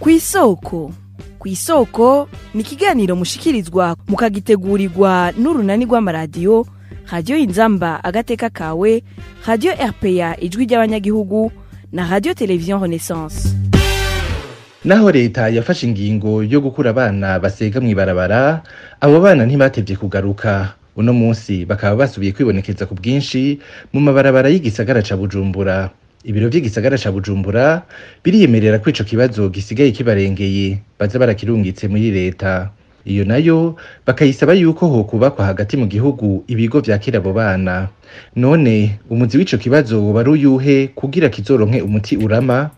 Kw'isoko. Kw'isoko ni ikiganiro mushikirizwa mukagitegurirwa n'urunani rw'amaradiyo Radiyo Inzamba Agateka Kawe, Radiyo RPA Ijwi ry'Abanyagihugu na Radiyo Televiziyo Renaissance. Naho leta yafashe ingingo yo gukura abana basega mw'ibarabara, abo bana ntibatevye kugaruka. Uno munsi bakaba basubiye kwibonekeza ku bwinshi mu mabarabara y'igisagara ca Bujumbura. Ibiro vy'igisagara ca Bujumbura biriyemerera ko ico kibazo gisigaye kibarengeye, baza barakirungitse muri leta. Iyo nayo bakayisaba yuko hokubakwa hagati mu gihugu ibigo vyakira abo bana. None umuzi w'ico kibazo woba ari uyuhe kugira kizoronke umuti urama?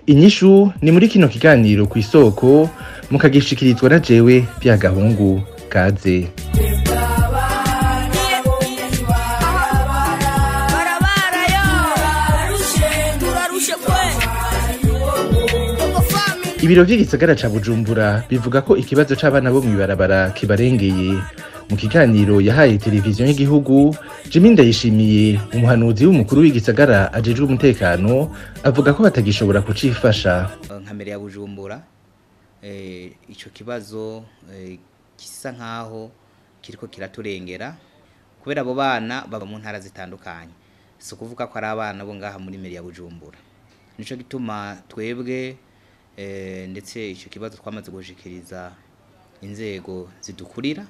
Inyishu ni muri kino kiganiro kw'isoko, mukagishikirizwa na jewe Vyagahungu. Kaze. Ibiro vy'igisagara ca Bujumbura bivuga ko ikibazo c'abana bo mw'ibarabara kibarengeye. Mu kiganiro yahaye televiziyo y'igihugu, Jimmy Ndayishimiye, umuhanuzi w'umukuru w'igisagara ajejwe umutekano, avuga ko batagishobora kucifasha. Nka mbere ya Bujumbura, ico kibazo gisa nkaho kiriko kiraturengera kubera abo bana baba mu ntara zitandukanye. Si ukuvuga ko ari abana bo ngaha muri meri ya Bujumbura. Nico gituma twebwe ndetse ico kibazo twamaze gushikiriza inzego zidukurira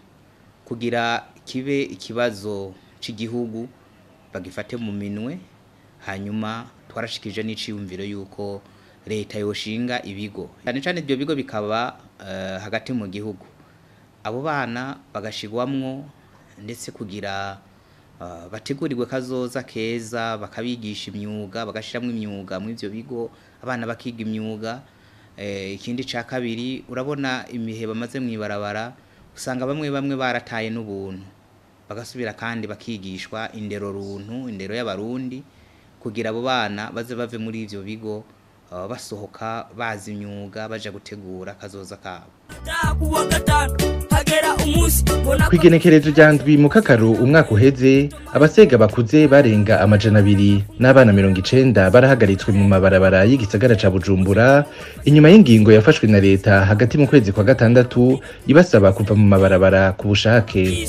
kugira kibe ikibazo c'igihugu bagifate mu minwe. Hanyuma twarashikije n'iciyumviro yuko leta yoshinga ibigo, cyane cyane ibyo bigo bikaba hagati mu gihugu, abo bana bagashigwamwo ndetse kugira bategurirwe kazoza keza, bakabigisha imyuga, bagashiramwo imyuga mu ivyo bigo, abana bakiga imyuga. Ikindi ca kabiri, urabona imihe bamaze mwibarabara usanga bamwe bamwe barataye n'ubuntu, bagasubira kandi bakigishwa indero runtu, indero y'abarundi, kugira abo bana baze bave muri ivyo bigo basohoka bazi imyuga, baja gutegura kazoza kabo. Kw'igenekerezo rya ndwi mu Kakaro umwaka uheze, abasega bakuze barenga 200 n'abana 90 barahagaritswe mu mabarabara y'igisagara ca Bujumbura inyuma y'ingingo yafashwe na leta hagati mu kwezi kwa gatandatu ibasaba kuva mu mabarabara ku bushake.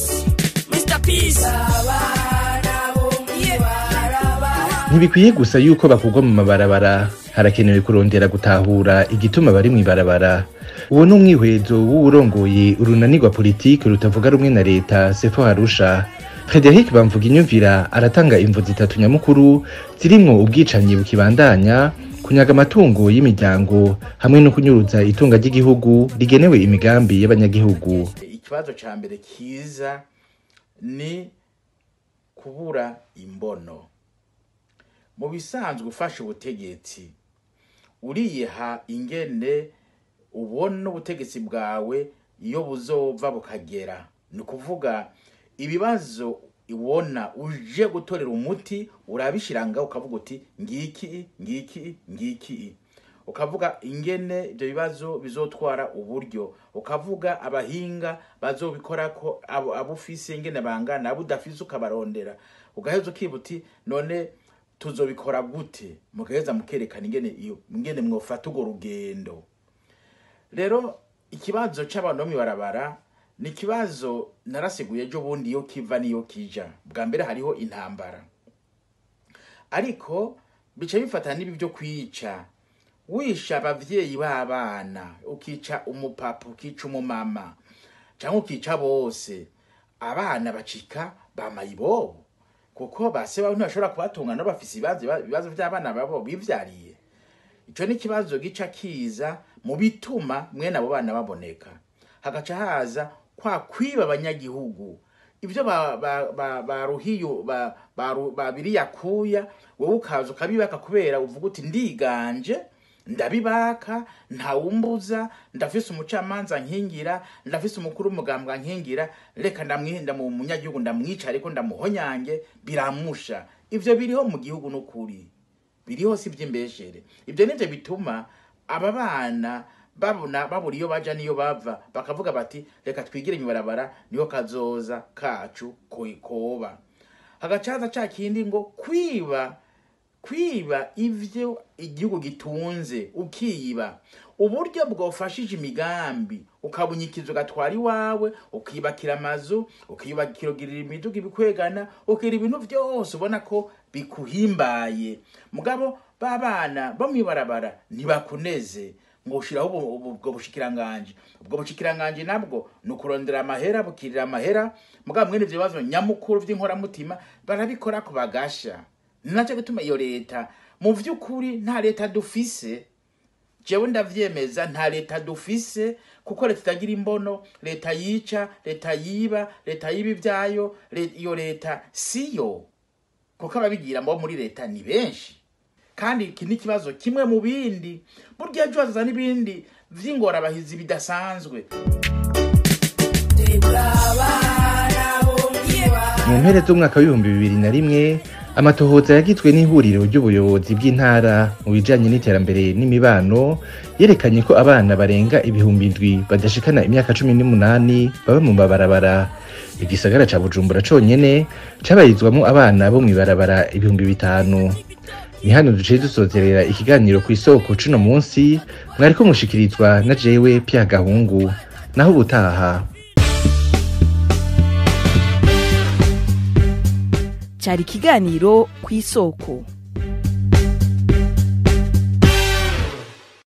Ntibikwiye gusa yuko bakugwa mu mabarabara, harakenewe kurondera gutahura igituma bari mw'ibarabara. Uwo ni umwihwezo w'uwurongoye urunani rwa politike rutavuga rumwe na leta, Sefo Harusha. Frederic Bamvuginyumvira aratanga imvo zitatu nyamukuru zirimwo ubwicanyi bukibandanya, kunyaga amatungo y'imiryango hamwe no kunyuruza itunga ry'igihugu rigenewe imigambi y'abanyagihugu. Ikibazo ca mbere kiza ni kubura imbono. Mu bisanzwe ufashe ubutegetsi uriha ingene ubona ubutegetsi bwawe iyo buzova bukagera. Ni kuvuga ibibazo ubona uje gutorera umuti urabishiranga, ukavuga uti ngiki ngiki ngiki, ukavuga ingene ibyo bibazo bizotwara uburyo, ukavuga abahinga bazobikorako, abo ufise ingene bangana, abo udafise ukabarondera, ugaheza ukibuti none tuzobikora gute, mugaheza mukerekana ingene iyo ingene mwofata urwo rugendo. Rero ikibazo c'abantu bo mw'ibarabara ni ikibazo narasiguye ejo bundi iyo kiva niyo kija. Bwa mbere hariho intambara, ariko bica bifatana n'ibi byo kwica. Wisha abavyeyi b'abana, ukica umupapa, ukica umumama, canke ukica bose, abana bacika bamayibobo, kuko base babo ntibashobora kubatunga, no bafise ibibazo vy'abana babo bivyariye. Ico ni ikibazo gica kiza mu bituma mwene abo bana baboneka. Hagaca haza kwa kwiba abanyagihugu ivyo baruhiyo babiriyakuya, wewe ukaza ukabibaka kubera uvuga uti ndiganje, ndabibaka, ntawumbuza, ndafise umucamanza nkingira, ndafise umukuru w'umugambwe nkingira, reka ndamwihinda mu munyagihugu ndamwica ariko ndamuhonyange, biramusha. Ivyo biriho mu gihugu n'ukuri, biriho si vy'imbeshere. Ivyo nivyo bituma aba bana babona babura iyo baja niyo bava, bakavuga bati reka twigire mw'ibarabara niho kazoza kacu koba. Hagacaza ca kindi ngo kwiba Kwiba ivyo igihugu gitunze, ukiba uburyo bwofashije imigambi, ukabunyikiza ugatwara iwawe, ukiyubakira amazu, ukiyubakira imiduga ibikwegana, ukira ibintu vyose ubona ko bikuhimbaye. Mugabo babana bo mwibarabara ntibakuneze ngo ushiraho ubwo bushikiranganje. Ubwo bushikiranganje nabwo ni ukurondera amahera, bukirira amahera. Mugabo mwene ivyo bibazo nyamukuru vy'inkoramutima barabikora ku bagasha. Ni naco gituma iyo leta mu vy'ukuri nta leta dufise. Jewe ndavyemeza, nta leta dufise, kuko leta itagira imbono, leta yica, leta yiba, leta yiba ivyayo, iyo leta siyo, kuko ababigira mbo muri leta ni benshi. Kandi iki ni ikibazo kimwe mu bindi, burya ejo hazoza n'ibindi vy'ingorabahizi bidasanzwe. Mu mpera z'umwaka w'2001, amatohoza yagizwe n'ihuriro ry'ubuyobozi bw'intara mu bijanye n'iterambere n'imibano yerekanye ko abana barenga 7,000 badashikana imyaka 18 baba mu mabarabara. Igisagara ca Bujumbura conyene cabarizwamwo abana bo mw'ibarabara 5,000. Ni hano duciye dusozerera ikiganiro ku isoko cuno munsi, mwariko mushikirizwa na jewe Pierre Gahungu. Naho ubutaha. Cari ikiganiro ku isoko.